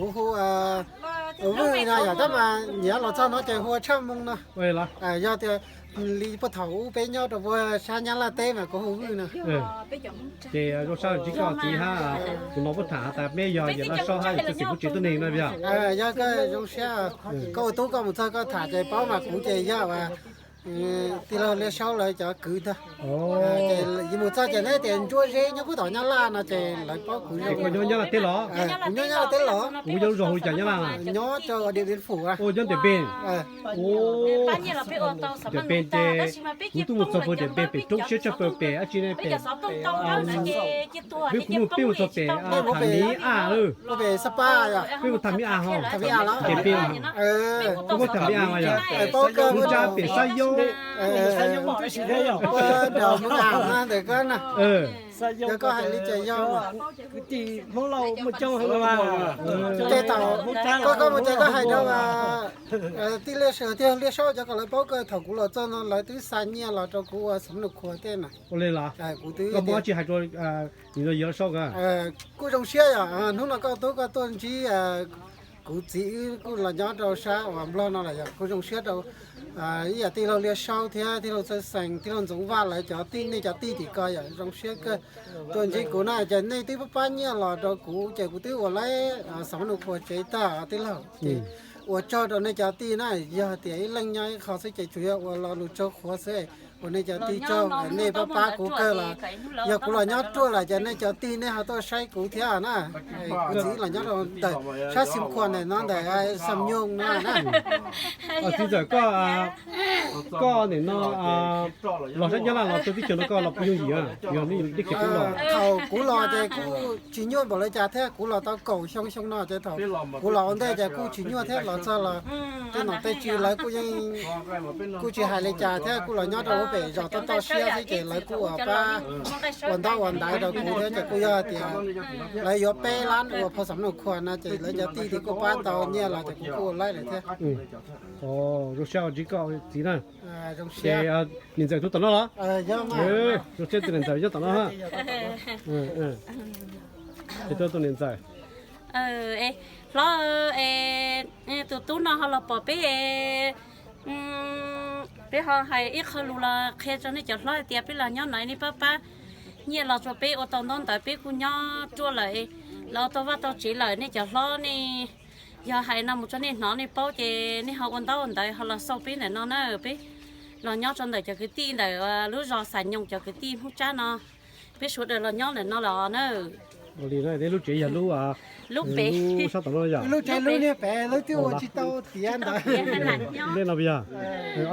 Kuv hu ua Vwj no yom, tab mas nyiam los txog no ces hu ua Tshaj Moo no. Yog tias li puag thaum ub peb nyob rau puag sab Nyab Laj teb mas kuv hu Vwj no. Ces zoo sab ntsib koj txiv hab, kuv no puab tham has tas peb yog yawm Laj Saub hab yawm Txawj Xeem kuj tsev tuab neeg no yog. Yog koj zoo siab, koj ua tub koj mus txog koj tham ces paub mas kuv ces yog tij laug Liaj Saub lawv cov kwv ntag. Ces mus txog ces neb tias Ntsuab Zeb nyob puag tom Nyab Laj no ces lawv paub kuv zoo. Koj nyob Nyab Laj teb los? Kuv nyob Nyab Laj teb los. Kuv nyob lub zos hu li cas Nyab Laj? Nyob rau Điện Biên Phủ. Ua nyob Ntiam Npes. Ntiam Npes ces kuv twb mus txog puag Ntiam Npes pem roob siab tshaj plaws pem dab tsi ne, pem peb kuv mus peb mus txog pem Tham Miv Aj lawm. Peb mus Tham Miv Aj ho. Ntiam Npes. Koj puab Tham Miv Aj mas yog? Mus tsab pem Xab Yob. Ntawm koj na. Yog koj hais li cas yog. Ces thaum koj, koj mus ces koj hais rau tij Liaj Saub, tij Liaj Saub cov kom lawv paub koj, thaum kuv los txog no lawv twb xa nyiaj los rau kuv ua xam nus khuas tej na. Ua li los? Kuv twb koj muab tsis hais rau nim no yawg Saub. Kuj zoo siab yom, hnub no koj tub koj tuaj ntsib kuv txiv wb kuj los nyob rau sab uas Nplog no lawm yom, kuj zoo siab rau ib yam tij laug Liaj Saub thiab tij laug Txawj Xeem, tij laug Ntxoov Vaj lawv cov tij, nej cov tij tim ko yom, zoo siab kawg tuaj ntsib kuv na. Ces nej twb pab pab nyiaj los rau kuv ces kuv twb ua laib xam nus khuas tsev tag tij laug. Ces ua tsaug rau nej cov tij na, yog tias ib leeg nyob ib qho xwb ces tsuas yog ua lo lus tsaug qhuav xwb. Ua nej cov tij tsaug, nej pab pab kuv kawg los yog kuv los nyob ruaj lawm ces nej cov tij nej ho tuaj saib kuv thiab na. Kuv txiv los nyob rau ntawm sab Xeev Khuam ntawm no ntawm Xam Nyoog no na. Txiv ntxawm, koj nim no los sab Nyab Laj los rau teb chaws no koj los puas yooj yim, yog nej deb khiav tub los? Thaum kuv los ces kuj tsis nyuaj npaum li cas thiab, kuv los tau kaum xyoo xyoo no ces thaum kuv los ua ntej ces kuj tsis nyuaj thiab, los txog los tej nom tej tswv lawv kuj yeej kuj tsis hais li cas thiab, kuj los nyob rau lub pem zos toj toj siab xwb ces lawv kuj ua pab ua ntaub ua ntawv rau kuv thiab ces kuj yog tias lawv yuav peb lab ua phau xam nus khuas no ces lawv cov tij ces kuj pab tau nyiaj los ces kuv kuj ua laib lawm thiab. Zoo siab ntsib koj txiv na. Ces niam ntxawm tuaj tom no los? Zoo siab tus niam ntxawm nyob tom no. Ces tuaj tus niam ntxawm. Hlob, tus tub no ho los pom peb, peb ho hais ib qho lus los qhia rau nej cov hlob hais tias peb los nyob no nej pab pab nyiaj los rau peb ua tau ntaub ntawv, peb kuj nyob ruaj lawm, los tau vaj tau tsev lawm. Nej cov hlob nej, yog hais no mus rau nej hnov nej paub ces nej ho ua ntaub ua ntawv ho los xauj peb ntawm no na. Peb los nyob rau ntawm cov kwv tij ntawm lub zos Xam Nyoog cov kwv tij Hmoob Tsab no, peb sawv daws los nyob ntawm no los na. Ua li no, lub tsev yog lub, lub pem, lub sab tom no yog? Lub tsev lub niag pem lub twb ua tsis tau tiav ntawd. Lub no yog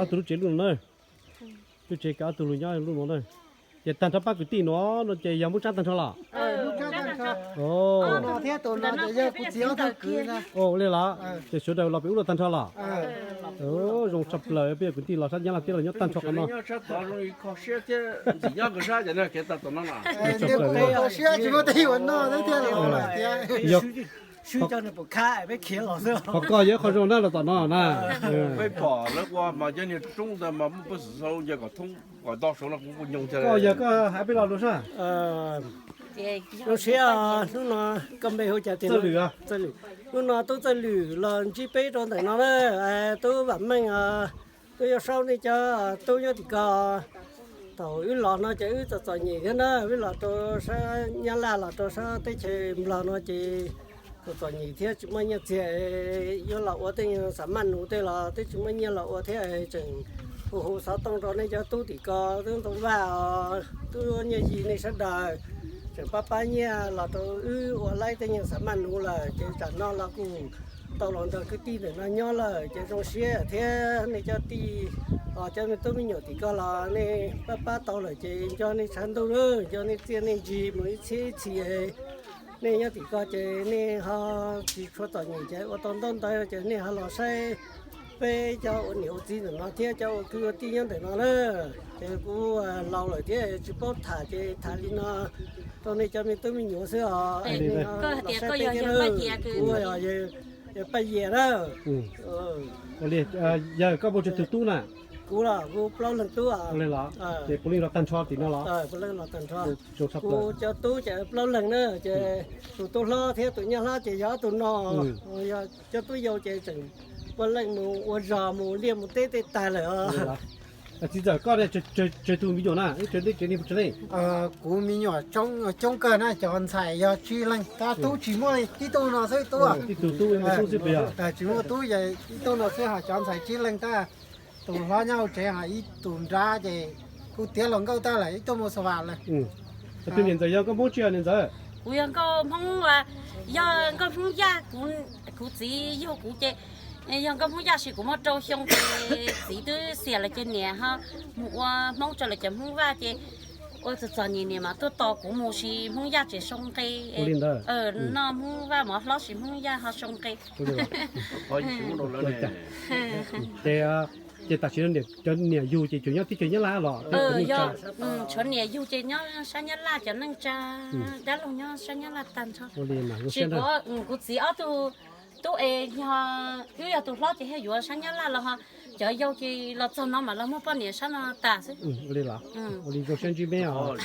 ob tug lub tsev lub no na. Lub tsev kawg ob tug lub nyob lub no na. Ces tag nrho pab kwv tij no no ces yog Hmoob Tsab tag nrho los? Ua li los? Ces sawv daws los pem ub los tag nrho los? Zoo tshaj plaws, peb yog kwv tij los sab Nyab Laj teb los nyob tag nrho qhov no. Qhov koj yog qhov zoo na los tom no na. Peb pom lawv ua mas cov niag roob ntawd mas muaj pab xwm xau nce kom thoob kom do saud no kuv kuj nyoo thiab. Koj yog koj hais peb lo lus sab. Zoo siab, hnub no koj npe hu cas tiag? Txawj Lwm. Hnub no tub Txawj Lwm los ntsib peb rau ntawm no na. Tub Vam Meej, tub Yaj Saub nej cov tub nyob tim ko. Thaum wb los no ces wb txom txom nyem thiab na, wb los rau sab Nyab Laj los rau sab teb chaws Nplog no ces txom txom nyem thiab tsis muaj nyiaj txiag, yuav los ua tej nyuag xam maj nus tej los twb tsis muaj nyiaj los ua thiab, tseem hu hu xov tooj rau nej cov tub tim ko, tub Ntxoov Vaj, tub Nyiaj Yis nej sawv daws, tseem pab pab nyiaj los rau wb ua laib tej nyuag xam maj nus lawm ces tsam no los kuj tau los nrog kwv tij ntawm no nyob lawm ces zoo siab thiab. Nej cov tij, cov me tub me nyuam tim ko los nej pab pab tau lawm ces nco nej tshav ntuj, nco nej txiaj nej ntsig mus ib txhiab ib txhis. Nej nyob tim ko ces nej ho tsis tshua txom nyem ces ua tau ntaub ntawv ces nej ho los saib peb cov ua niam ua txiv ntawm no thiab cov ua kwv ua tij nyob ntawm no na. Ces kuv laus lawm thiab tsis paub tham ces tham li no rau nej cov me tub me nyuam xwb os. Kuv yog Paj Yias na. Yawg, koj muaj tsawg tus tub na? Kuv los kuv plaub leeg tub. Ua li los, ces puav leej los tag nrho tim no los? Puav leej los tag nrho. Kuv cov tub ces plaub leeg na, ces tus tub hlob thiab tus nyab hlob ces yog ob tug no. Yog cov tub yau ces tseem puav leej mus ua zog mus liaj mus teb tej tag lawm os. Txiv ntxawm koj ne, tsawg tus me nyuam na, tsawg leej? Kuv me nyuam coob kawg na, cov ntxhais yog tsib leeg tab tub tsis muaj, ib tug no xwb tub. Ib tug tub, tsis muaj tub, ib tug no xwb, ho cov ntxhais tsib leeg tab. Tus hlob nyob hauv tsev, ho ib tus nrab ces kuj tiav hluas nkauj tag lawm, ib tug mus xa vam lawm. Tus niam ntxawm yog nkauj Hmoob tsi niam ntxawm? Kuv yog nkauj Hmoob, yog nkauj Hmoob Yaj, kuv txiv yug kuv ces yog nkauj Hmoob Yaj, sis kuv muaj rau xyoo ces txiv twb xiam lawm ces niam ho mus ua Hmoob rau lawv cov Hmoob Vaj ces ua txom txom nyem, niam mas tuaj tos kuv mus, sis Hmoob Yaj tseem sau nqe. Noj Hmoob Vaj mov hlob sis Hmoob Yaj ho sau nqe. Ces tam sim no cov niam yug ces tsuas nyob teb chaws Nyab Laj los? Tshuav niam yug ces nyob sab Nyab Laj, cov neej tsa dab laug nyob sab Nyab Laj tag nrho. Sis kuv, kuv txiv ob tug tub es yog, wb yog tus hlob ces thiaj yuav sab Nyab Laj los ho cov yau ces los txog no mas los muaj poj niam sab no tas xwb. Ua li los? Ua li zoo siab ntsib peb os.